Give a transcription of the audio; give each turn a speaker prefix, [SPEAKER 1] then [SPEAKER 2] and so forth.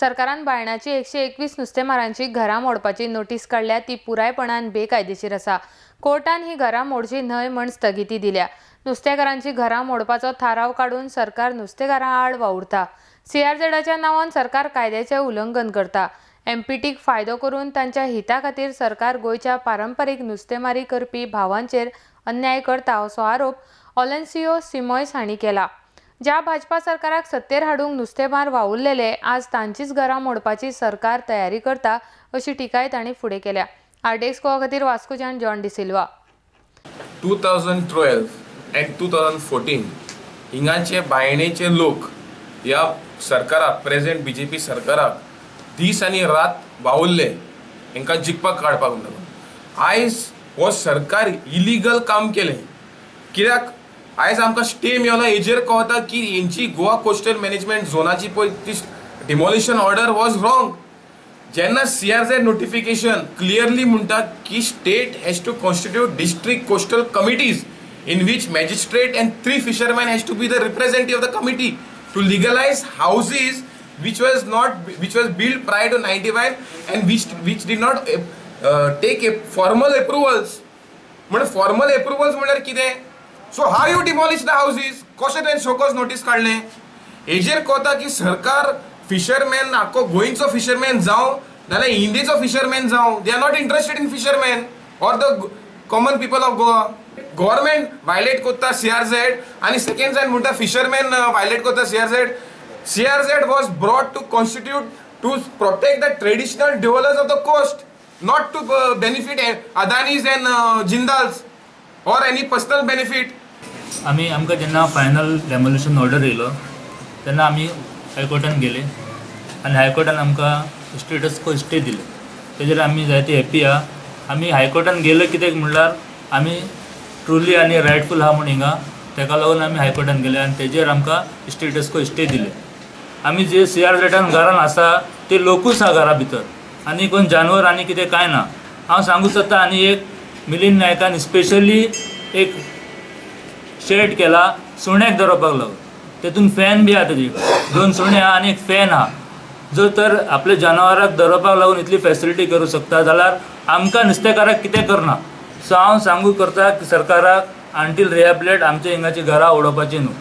[SPEAKER 1] सरकारान बायणाची 121 नुस्तेमारांची घरां मोडपाची नोटीस काडल्या ती पुरायपणान बेकायदेशीर आसा. कोर्टान ही घरां मोडची न्हय म्हण स्थगिती दिल्या. नुस्तेकारांची घरां मोडपाचो थाराव काडून सरकार नुस्तेकारां आड वावुरता. सीआरझेडाच्या नांवान सरकार कायद्याचें उल्लंघन करता. एमपीटीक फायदो करून तांच्या हिता खातीर सरकार गोंयच्या पारंपरीक नुस्तेमारी करपी भावांचेर अन्याय करता असो आरोप ओलेन्सियो सिमॉयस हांणी केला. ज्या भाजपा सरकाराक सत्तेर हाडूंक नुस्तेमार वावुरलेले आज तांचीच घरां मोडपाची सरकार तयारी करता अशी टिकाय तांणी फुडें केल्या. आरडीएक्स गोवा खातीर वास्कोच्यान जॉन डिसिल्वा.
[SPEAKER 2] 2012 आनी 2014 हिंगाचे बायणेचे लोक ह्या सरकाराक, प्रेझेंट बीजेपी सरकाराक दीस आनी रात वावुरले हेंकां जिखपाक काडपाक लागून. आयज हो सरकार इलिगल काम केलें. कित्याक आयज आमकां स्टे मेळना हेजेर कळटा की हेंची गोवा कोस्टल मॅनेजमेंट झोनाची पळय ती डिमॉलिशन ऑर्डर वॉज रॉंग. जेन्ना सीआरझेड नोटिफिकेशन क्लियरली म्हणटा की state has to constitute district coastal committees in which magistrate and 3 fishermen has to be the representative of the committee to legalise houses which was built prior to 95 and which did not take a formal approvals. म्हणजे formal approvals म्हणल्यार कितें? So how you demolish the houses? कशें तुवें show cause notice काडलें? हेजेर कळटा की सरकार फिशरमॅन, आख्खो गोंयचो फिशरमॅन जावं नाल्यार इंडियेचो फिशरमॅन जावं, they are not interested in fisherman or the common people of Goa. Government violate करता सीआरझेड आनी सेकंड सायड म्हणटा फिशरमॅन वायलेट करता CRZ. CRZ was brought to constitute to protect the traditional dwellers of the coast, not to benefit Adanis and Jindals or any personal benefit.
[SPEAKER 3] आमी आमकां जेन्ना final demolition order येयलो तेन्ना आमी हायकोर्टान गेले आनी हायकोर्टान आमकां स्टेटस को स्टे दिले. तेजेर आमी जायते हॅप्पी आहा. आमी हायकोर्टान गेले कित्याक म्हणल्यार आमी ट्रुली आनी रायटफूल आहा म्हूण हिंगा, तेका लागून आमी हायकोर्टान गेले आनी तेजेर आमकां स्टेटस को स्टे दिले. आमी जे सीआरझेडान घरान आसा ते लोकूच आहा घरा भितर आनी कोण जानवर आनी कितें कांय ना. हांव सांगूंक सोदता आनी एक मिलिंद नायकान स्पेशली एक शेड केला सुण्याक दवरपाक लागून, तेतून फॅन बी आहा, तेजी 2 सुणे आहा आनी एक फॅन आहा. जर तर आपल्या जनावराक दवरपाक लागून इतली फेसिलिटी करूं शकता जाल्यार आमकां नुस्तेकाराक कितें करना. सो हांव सांगू करता की सरकाराक अंटील रिहॅबिलिटेट आमच्या हिंगाची घरां उडोवपाची न्हू.